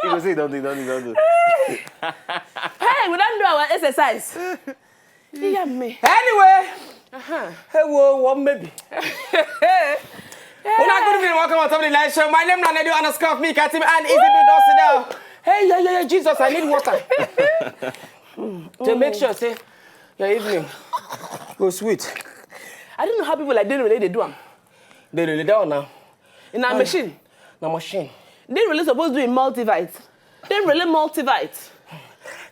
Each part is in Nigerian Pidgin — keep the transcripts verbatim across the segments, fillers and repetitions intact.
You go say, "Don't do, don't do, don't do." Hey, we don do our exercise. Iya me. Anyway, hey, whoa, one maybe. Una good evening, welcome on top of the live show. My name na Nedu underscore me, Katim and Easy B Dusty now. Hey, yeah, yeah, yeah, Jesus, I need water. To make sure say your evening go sweet. I don't know how people like Dele Dele dey do am. They really down now. In a machine. Na machine. Dele Dele suppose do a multivite. Dele Dele multivite.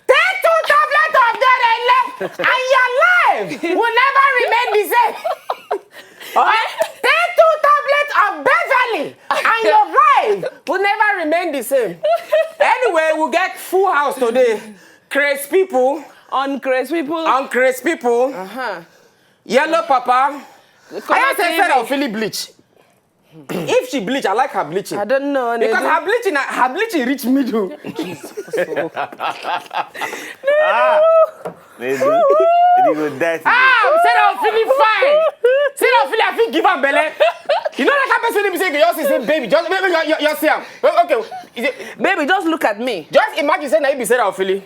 Take two tablets of Dele and your life will never remain the same. Alright? Take two tablets of Beverly and your life will never remain the same. Anyway, we get full house today. Craze people, On craze people. on craze people, Uh-huh. yellow papa. I Correct say T V. Sarah Philly bleach. If she bleach, I like her bleaching. I don't know. Because Nedu. Her bleaching, her bleaching reach middle. Ah, Nedu, Nedu go die today. Ah, Sarah Philly fine. Sarah Philly, I fit give am belle. You know that kind of person wey be say, "Just say, baby, just baby, you, you, you see am." Okay, is it, Baby, just look at me. Just imagine say na you be Sarah Philly.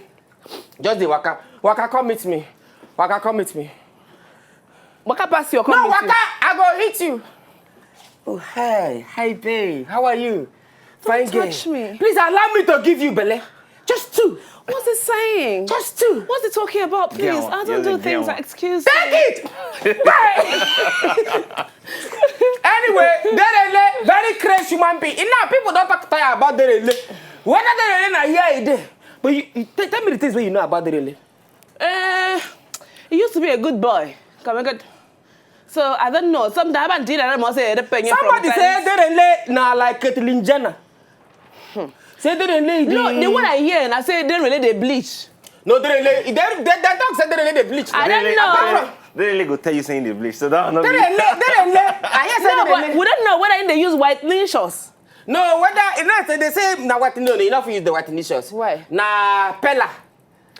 Just dey waka, waka come meet me, waka come meet me. Waka pass your No, come meet waka, I go hit you. Oh, hi, hi, babe. How are you? Fine girl. Touch me. Please allow me to give you belle. Just two. What's he saying? Just two. What's he talking about, please? Get one. I don't Get do one, things. get one. Excuse Take me. It. Anyway, Dele Dele, very crazy human being. Now people don talk tire about Dele Dele. Whether Dele Dele na here e dey, but you, you t- tell me the things wey you know about Dele Dele. Eh, he used to be a good boy. Come on, good. So I don't know. Sometimes I did, I must say the penny. Somebody say Dele Dele na like Caitlyn Jenner. Say Dele Dele. No, the one I hear and I say Dele Dele dey bleach. No, Dele Dele. They they they talk say Dele Dele dey bleach. I don't know. Dele Dele go tell you say he dey bleach. So that one no be. Dele Dele. Dele Dele. I hear say No, Dele but Dele. We don't know whether they use whitenicious. No, whether you know say they say na white, no, no, you no fit use the whitenicious. Why? Na Pella.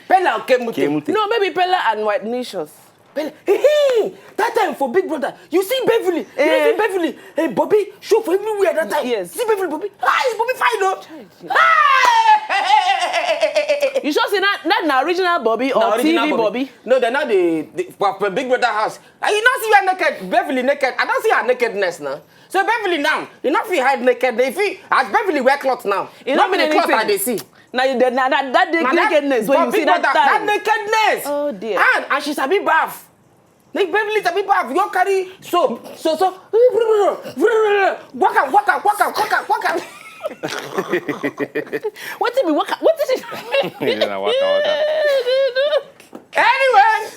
Pella or Kemute. Kemute. No, maybe Pella and whitenicious. Pella. Hey, hey, that time for Big Brother, you see Beverly. You Eh. see Beverly. Hey, Bobby, show for everywhere that time. Yes. See Beverly, Bobby. Hi, Bobby, fine, no? Hi. You sure say that that na original Bobby or Na original T V Bobby? No, they're not the, the for, for Big Brother house. And you not see where naked, Beverly naked. I don't see her nakedness now. So Beverly now, you not feel hide naked. If you as Beverly wear cloth now, You not not be the mean cloth I anything. They see. Now you that that that day Na that- nakedness when for you Big see that Brother, that time. nakedness. Oh, dear. And and she sabi bath. Make Beverly sabi bath. You carry soap, so so. Waka waka waka waka waka. What did we work? What did it? Waka, waka. Anyway,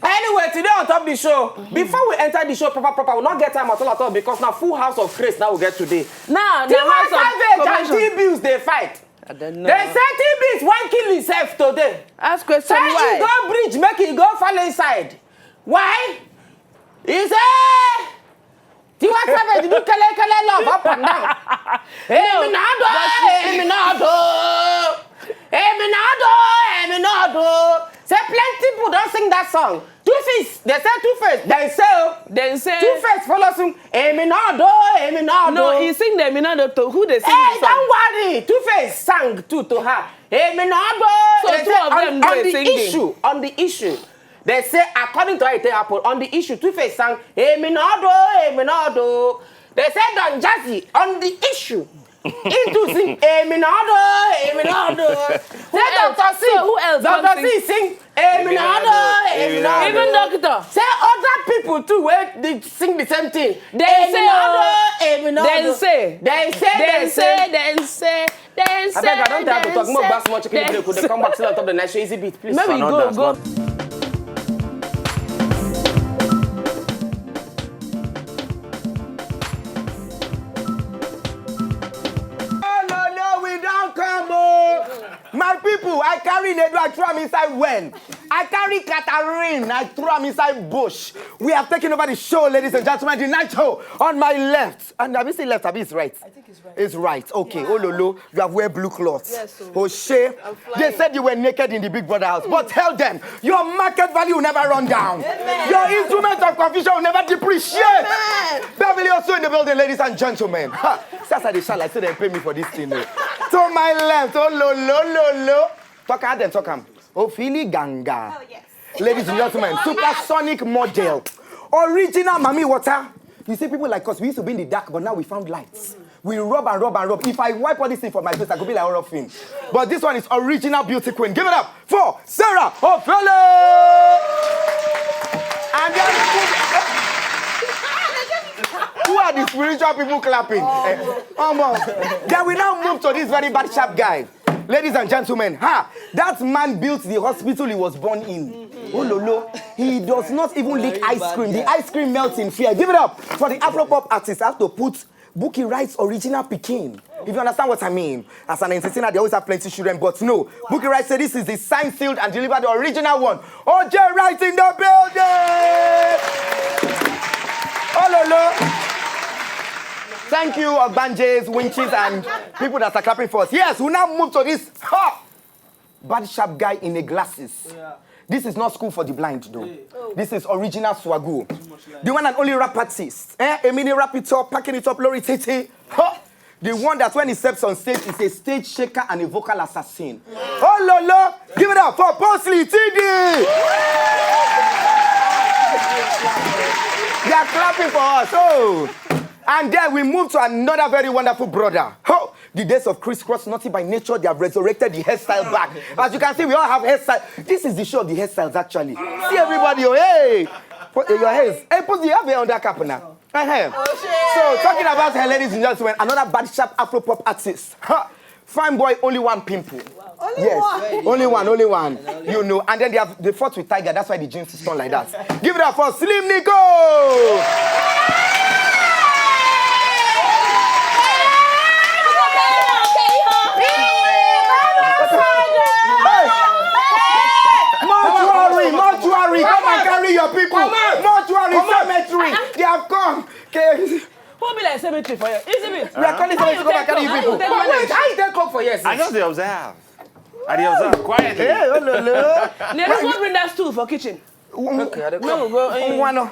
anyway, today on top of the show, before we enter the show proper proper, we not get time at all at all because now full house of craze now we get today. Now, Tiwa now house of Savage and commotion. T-Bills they fight. I don't know. They say T-Bills wan kill himself today. Ask question Say he why? Go bridge make he go fall inside. Why? He say Tiwa Savage do kele kele love up and down. Emi na do, emi na do, emi na do, emi na do. Say plenty people don't sing that song. Two Face, they say Two Face, they say oh. Then say Two Face follow sing. Emi na do, emi na do. No, he sing them. You know the to who they sing Hey, the song. Don't worry. Two Face sang too to her. Emi na do. So They two say of on, them on dey the singing. Issue, on the issue. They say according to how it take happen on the issue, Two Face sang Emi na do, emi na do. They say Don Jazzy on the issue. Into sing Emi na do, emi na do. Say else? Doctor C. So who else Doctor don C sing Emi na do, emi na do. Even doctor. Say other people too wey dey sing the same thing. They Emi say na oh. do, emi na They do. say. They say, They say. They say. They say. I beg, I don't tell you to They talk more say. about small chicken They play. Could they say. Come back, sit on top of the nice show, easy beat, please. Maybe Another go dance, go. not- Oh, no, no, we don't come, oh. My People, I carry Nedu, I throw am inside well. I carry Catherine, I throw am inside bush. We have taken over the show, ladies and gentlemen. The night show on my left. And have you seen left? Have you right? I think it's right. It's right. Okay. Oh, Lolo, you have wear blue cloth. Yes, sir. Oshe. I'm flying. They said you were naked in the Big Brother house. But tell them, your market value will never run down. Amen. Your instrument of confusion will never depreciate. Amen. Beverly also in the building, ladies and gentlemen. Ha! See as I dey shout like say dem pay me for this thing o. To my left, oh, lo, lo, lo, lo. Talk how dem talk am. Ofili Ganga. Oh, yes. Ladies and gentlemen, supersonic model. Original Mami Water. You see, people like us, we used to be in the dark, but now we found lights. We rub and rub and rub. If I wipe all this thing for my face, I go be like horror film. But this one is original beauty queen. Give it up for Sarah Ofele. And then who are the spiritual people clapping? Eh, omo. Then we now move to this very bad sharp guy. Ladies and gentlemen, ha, that man built the hospital he was born in. Oh, lo, lo. He does not even lick ice cream. The ice cream melts in fear. Give it up for the Afropop artist. I have to put Bookie Wright's original pikin. If you understand what I mean. As an entertainer, they always have plenty children, but no. Bookie Wright said this is the signed, sealed, and delivered original one. O J Wright in the building! Oh, lo, lo. Thank you, Ogbanjes, Winches, and people that are clapping for us. Yes, we now move to this. Ha! Bad sharp guy in a glasses. Yeah. This is not school for the blind, though. Hey. This is original swagoo. The one and only rap artist. Eh? A mini rap it up, packing it up, lorry titi. Huh? The one that when he steps on stage is a stage shaker and a vocal assassin. Oh, lo, lo. Give it up for Bosley T D. They are clapping for us. Oh. And then we move to another very wonderful brother. Oh, the days of crisscross, naughty by nature, they have resurrected the hairstyle back. As you can see, we all have hairstyle. This is the show of the hairstyles, actually. See everybody, oh, hey! Put your hands. Hey, put the, have your under cap now. Uh-huh. So, talking about hair, ladies and gentlemen, another bad sharp Afro pop artist. Ha! Fine boy, only one pimple. Only yes, one. Only one, only one. You know, and then they have they fought with Tiger. That's why the jeans is torn like that. Give it up for Slim Nico. Hey! Mortuary, mortuary, come and carry your people. Mortuary, cemetery, they have come. Okay. Who be like cemetery for you? Is it me? We are calling cemetery to come and carry you people. Wait, how you take come for here? I just dey observe. I dey observe quietly. Hey, oh, no, no. Nene, go bring that stool for kitchen. Okay, I dey come. No, go. One, no.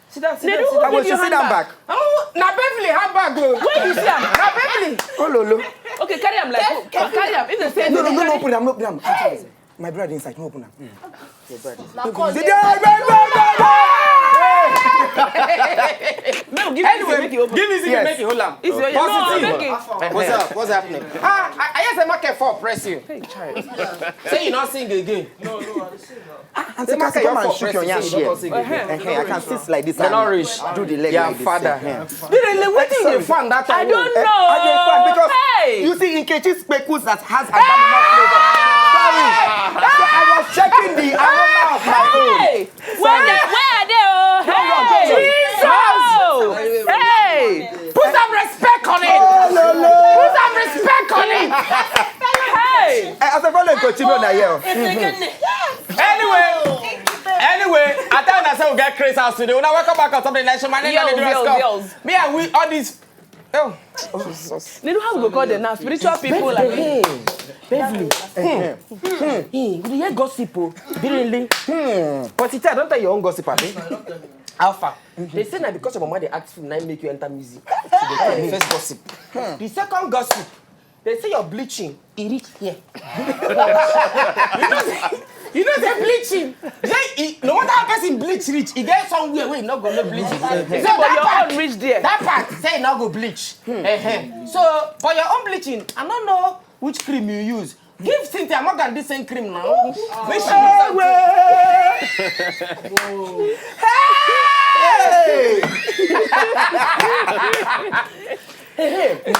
Sit down, sit down, sit down. I will sit down back. Oh, na Beverly handbag o. Where you see am? Na Beverly. Oh, lo, lo. Okay, carry am like carry am. If they say no, no, no, no, open am, no, open am. Hey. My brother inside, no open am. Mm. Your brother. Na cause. Anyway, give me make you hold am. It's your positive. What's up? What's happening? Ah, I, I hear say market for press you. Hey, child. Say you not sing again. No, no, I dey sing now. Ah, Auntie Cassie, come and shook your nyash here. Hey, I can sit like this and do the leg like this. Father. Really, wetin you dey fan that time? I don't know. Because you see, Nkechi Spekus that has Agbaluma flavor. Sorry. So I was checking the aroma of my own. Where they, where are they? Oh, hey. Jesus. Hey. Put some respect on it. Oh, no, no. Put some respect on it. Hey. Eh, as a fellow in Kochino na here. Anyway, anyway, I tell una say we get craze house today. Una welcome back on something nice. My name is Yo, Nigeria yo, Scott. Yo. Me and we all these. Oh, Jesus. They don't have to call them now. Spiritual people like Beverly. Beverly. Hmm. Hmm. Hey, you dey hear gossip, oh? Really? Hmm. But you tell, don't tell your own gossip, abi? Alpha. They say na because your mama dey act film na make you enter music. She dey tell the first gossip. The second gossip, they say your bleaching, e reach here. You know say, you know say bleaching. Say e, no matter how person bleach reach, e get somewhere wey e no go no bleach. Say but that your part, own reach there. That part say e no go bleach. Ehem. So for your own bleaching, I no know which cream you use. Give Cynthia Morgan this same cream now. Make she use am. Hey! Hey,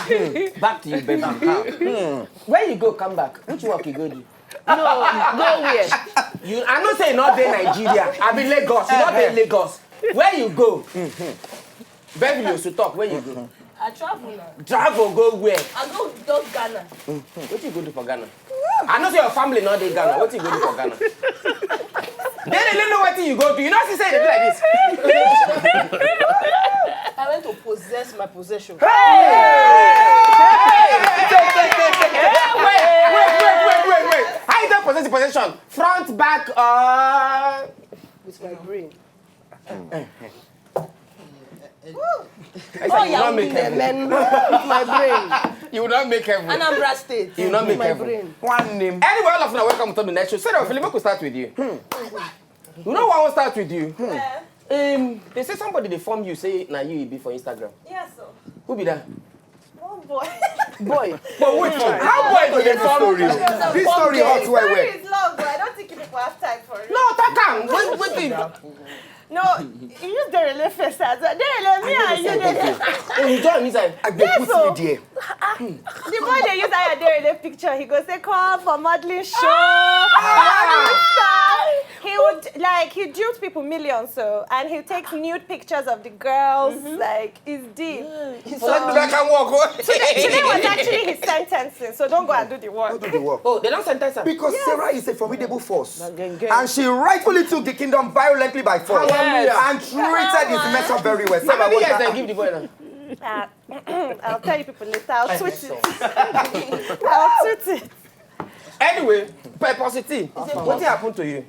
hey. Back to you, baby. Hmm. Where you go, come back? Which work you go do? No, go where? You, I know say you not dey Nigeria. I be Lagos. You not dey Lagos. Where you go? Beverly, you should talk. Where you go? I travel now. Travel go where? I go just Ghana. What you go do for Ghana? I know say your family no dey Ghana. Wetin you go do for Ghana? They don't know wetin you go do. You know, she say they be like this. I went to possess my possession. Hey! Hey! Wait, wait, wait, wait, wait, wait. How you take possess the possession? Front, back, uh... With my brain. I say you will not make heaven. With my brain. You will not make heaven. Anambra State. You will not make My heaven. Brain. One name. Anyway, all of you are welcome to the next show. Sarah Philip, we start with you. You know what I want to start with you? Yeah. Um, they say somebody they form you, say now you be for Instagram. Yes, sir. Who be that? One boy. Boy. But wait, how boy go they form you? This story hot well well. It's long, but I don't think people have time for it. No, talk am. Wait, wait. No, he used the relay first. As well. Derele, me and you. Dey. Oh, you join inside. I dey put me there. The boy they use Aya Derele picture. He go say, "Call for modeling show." All this stuff. He would, like, he duped people millions, so, and he takes nude pictures of the girls, like, it's deep. So let me back and walk. Today was actually his sentencing, so don't go and do the work. Don't do the work. Oh, they don't sentence him. Because Sarah is a formidable force. Genge. And she rightfully took the kingdom violently by force. Hallelujah. And treated his mess up very well. How Sarah, many what years they happened? give the boy now? Uh, I'll tell you people later. I'll tweet it. I'll tweet it. Anyway, Pepper City, what happened to you?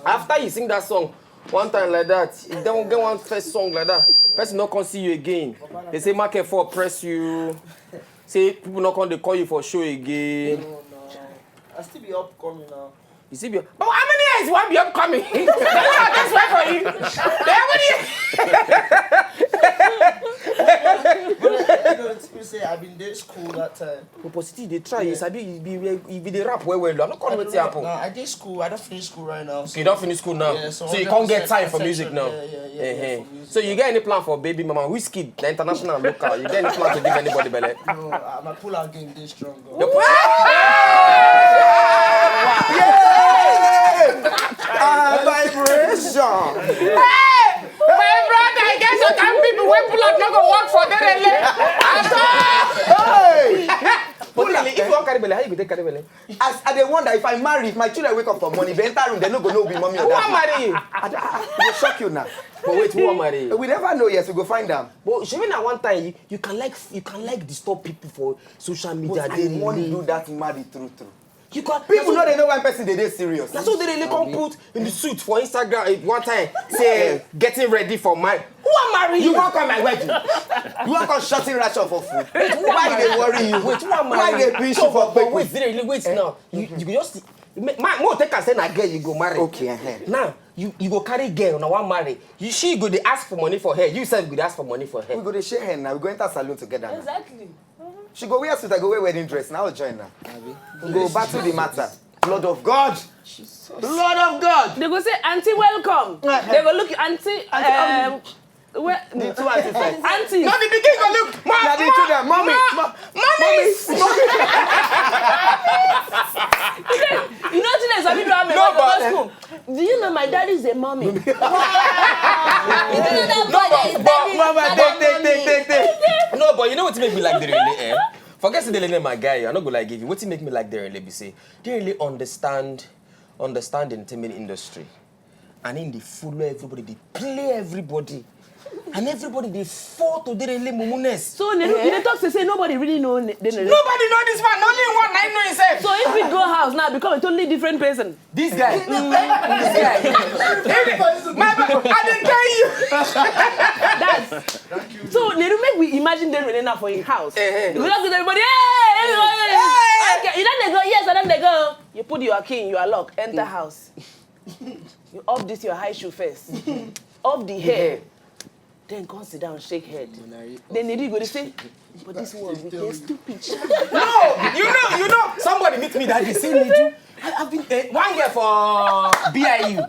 After you sing that song one time like that, you don't get one first song like that. Person not come see you again. They say market for press you. Say people not come they call you for show again. No, no. I still be upcoming now. You see, be, but how many years you want be upcoming? That's why for you. How many years? But you know, the thing say I've been there school that time. But still, they try. You sabi, you be, you be the rap well well. I'm not calling what happen. Nah, I did school. I don't finish school right now. So You don't finish school now, Yeah, so, so you can't get hundred percent time for music now. Yeah, yeah, yeah, Uh-huh. for music. So you get any plan for baby mama? Wizkid, the international and local. You get any plan to give anybody belle? No, uh, my pull out game this strong. Go. The Ah, vibration. Hey, my brother, I guess some kind people wey pull out no go work for there at all. Hey! But really, if you want carry belle, how you go take carry belle? As I dey wonder if I marry, if my children wake up for morning, they enter room, they no go know be mommy or Who wan daddy. marry you? I, I, I go shock you now. But wait, who wan marry you? We never know yet. We go find them. But shebi na one time you, you can like you can like disturb people for social media. But I They wan really- do that marry true true. You can People no dey know when person dey dey serious. Na so they really come put in the suit for Instagram eh, one time say getting ready for marriage. Who wan marry you? You wan come my wedding? You wan come shorten ration for food? Why dey worry you? Wait, who wan marry Why you? dey pinch So, you for but, but quick? Wait, really, wait now. You, you go just ma ma take am say na girl you go marry. Okay, uh-huh. Now you you go carry girl na wan marry. You she go dey ask for money for her. You sef go dey ask for money for her. We go dey share hand now. We go enter salon together. Now. Exactly. She go wear suit, I go wear wedding dress. Now join now. We go battle the matter. Blood of God. Blood of God. They go say, "Auntie, welcome." They go look, "Auntie, um, where?" The two aunties like. Auntie. No, the pikin go look. Ma, Na the two dem, mommy, ma, ma- mommy. You know, today is a video I'm No, but- school. Do you know my daddy is a mommy? You don't know that boy that is very Mama, take, take, take, take, take. No, but you know what make me like the relay, eh? Forget say the relay my guy. I no go like give you. What make me like the relay be say they really understand, understand the entertainment industry, and in the follow everybody, they play everybody, and everybody they fall to the relay mumuness. So they, they talk to say nobody really know. They know. Nobody know this man. Only one I know himself. So if we go house now, become a totally different person. This guy. This guy. My bro, I didn't tell you. That's so they do make we imagine them really now for in house. Eh, eh. We don't get everybody. Hey, everybody. Okay, you don't they go yes, and then they go. You put your key in your lock, enter house. You off this your high shoe first. Off the hair. Then come sit down, shake head. Then they go they say, but this one we dey stupid. No, you know, you know, somebody meet me that day. Say, Niju, I, I've been uh, one year for B I U.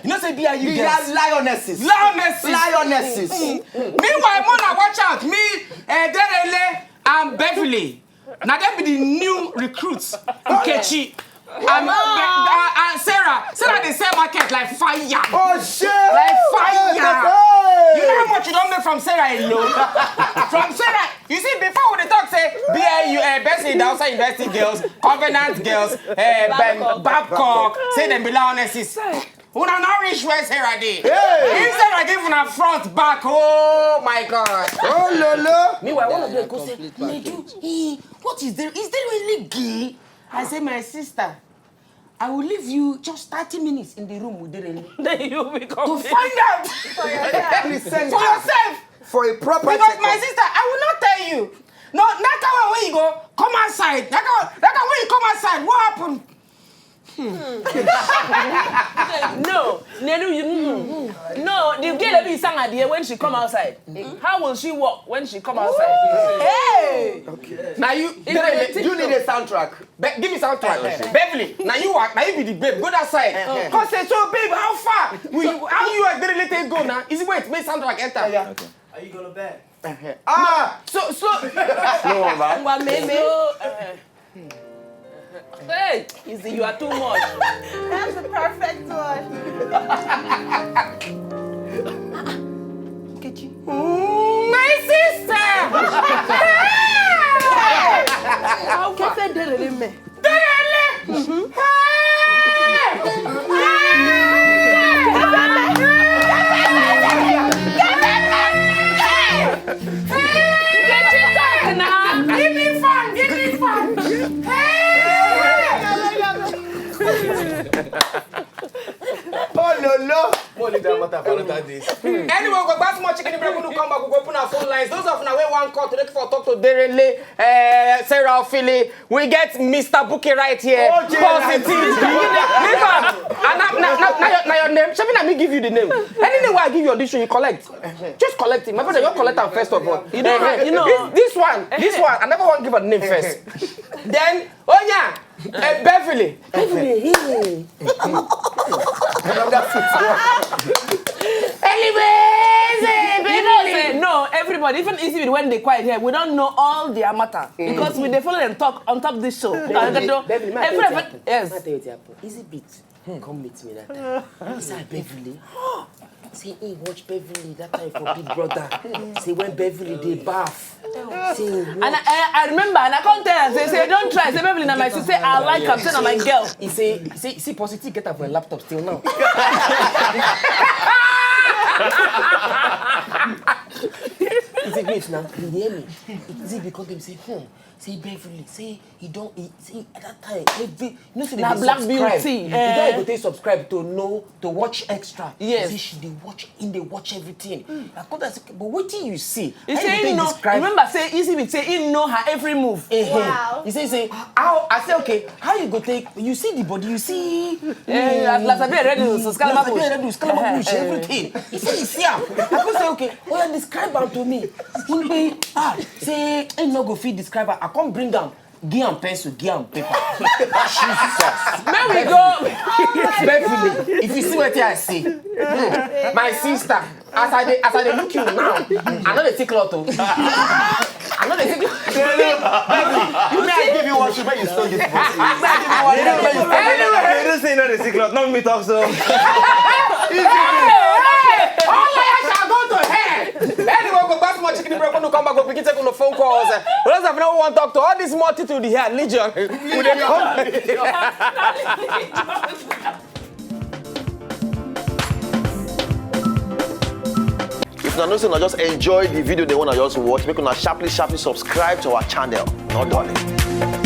You know, say B I U The girls. lionesses. Lionesses. Lionesses. Meanwhile, Mona, watch out. Me, uh, Derele, and Beverly. Now they be the new recruits. Nkechi. And, uh, and Sarah. Sarah, they sell market like fire. Oh shit! Like fire. Hey! You know how much you don't make from Sarah alone? From Sarah, you see, before we dey talk say B I You uh, best in the outside university girls, covenant girls, uh, Babcock. Babcock, say them be Lionesses. Una not reach where Sarah dey. If Sarah give una front back, oh my God. Oh, lo, lo. Meanwhile, one of them go say, "Nedu, eh, what is there? Is there really gay?" I say, "My sister, I will leave you just thirty minutes in the room with Derele." Then you become to find out for yourself. For a proper because my sister, I will not tell you. No, that kind when you go come outside. That kind, that kind when you come outside, what happened? No, Nedu, you. Mm, mm. No, the girl that be sang at the when she come outside. How will she walk when she come outside? Hey! Now you, you need a soundtrack. Be- give me soundtrack. Beverly, now you are, now you be the babe. Go that side. Cause say, "So babe, how far? We, how you are the little go now? Is it wait, make soundtrack enter." Yeah. Okay. Are you gonna bed? Ah, so so. No one back. Ngwa, me, me. So, uh, hey, Izzy, you are too much. That's the perfect one. Nkechi. My sister! How far? Kefe Derele me. Derele! Hey! Hey! Nkechi, talk na. Give me phone, give me phone. Hey! Oh, no, no. More leave that matter for another day. Anyway, we go back small chicken break. When we come back, we go open our phone lines. Those of una wey wan call today for talk to Derele, uh, Sarah Ofili, we get Mister Bookie right here. Oh, Jay, positive. Leave am. And now, now, now, now, your, now your name. Shebi na me give you the name. Any name wey I give you on this show, you collect. Just collect it. My brother, you collect am first of all. You know, you know. This, this one, this one, I never want give a name first. Then, oh yeah, uh, Beverly. Beverly. Anyways, uh, you know, say, no, everybody, even Izzy, when they quiet here, we don't know all their matter because we dey follow them talk on top this show. Beverly, Beverly, ma, every, tell you, yes. Ma, tell you, tell you, Izzy Beat come meet me that time. He say, "Beverly." Say he watch Beverly that time for Big Brother. Say when Beverly dey baff. Say he watch. And I, I, I remember, and I come tell am, say, say, "Don't try." Say, "Beverly na my sister. Say I like am. Say na my girl." He say, he say, see, positive get am for a laptop till now. Izzy Beat now, you hear me? Izzy Beat come tell me say, hmm. Say Beverly, say he don't eat. Say that time, every, you know, say they na dey black subscribe. Beauty. You know, you go take subscribe to know, to watch extra. Yes. Say she dey watch, in dey watch everything. I come tell say, "But wetin you see?" He say he know. Remember, say Izzy Beat say he know her every move. Wow. He say, say, how? I say, "Okay, how you go take? You see the body, you see." Eh, as Lasabi already, so Lasabi already, everything. He say he see am. I come say, "Okay, oh yeah, describe am to me." He say, ah, say he no go fit describe am. I come bring am. Give am pencil, give am paper. Jesus. Make we go. Beverly, if you see wetin I see, hmm, my sister, as I dey, as I dey look you now, I no dey see cloth o. I no dey see cloth. You may I give you one shoe, but you stole this one. May I give you one shoe, but you stole this one. Anyway, you don't say you no dey see cloth. No, me talk so. All liars shall go to hell. Anyway, we go back to more chicken break. When we come back, we begin take on the phone calls. Those of you who want to talk to all these multitude here, Legion. We dey come. If una know say una just enjoy the video, they wanna just watch, make una sharply, sharply subscribe to our channel. Not done.